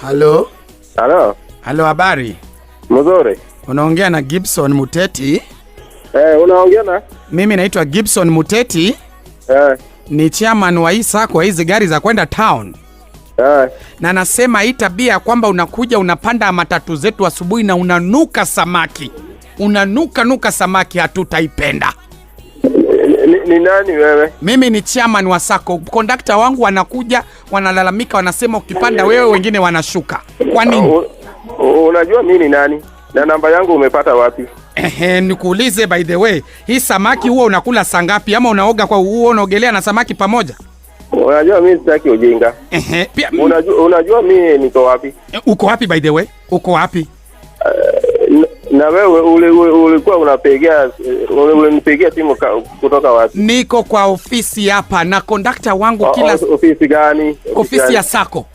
Halo. Halo, Halo, habari? Mzuri. Unaongea na Gibson Muteti. Unaongea na? Mimi naitwa Gibson Muteti, ni chairman wa hii sacco hizi gari za kwenda town. Na nasema hii tabia ya kwamba unakuja unapanda matatu zetu asubuhi na unanuka samaki, unanuka nuka samaki, hatutaipenda. Ni nani wewe? Mimi ni chairman wa sacco. Kondakta wangu wanakuja wanalalamika, wanasema ukipanda wewe wengine wanashuka. Kwa nini? Unajua mimi ni nani? Na namba yangu umepata wapi? Ehe, nikuulize by the way, hii samaki huwa unakula saa ngapi ama unaoga kwa huo unaogelea na samaki pamoja? Unajua mimi sitaki ujinga. Ehe, pia Unajua mimi niko wapi? Uko wapi by the way? Uko wapi? Na wewe ulikuwa unapigia ulinipigia simu kutoka wapi? Niko kwa ofisi hapa na kondakta wangu kila Ofisi gani? Ofisi Gani? ya sacco.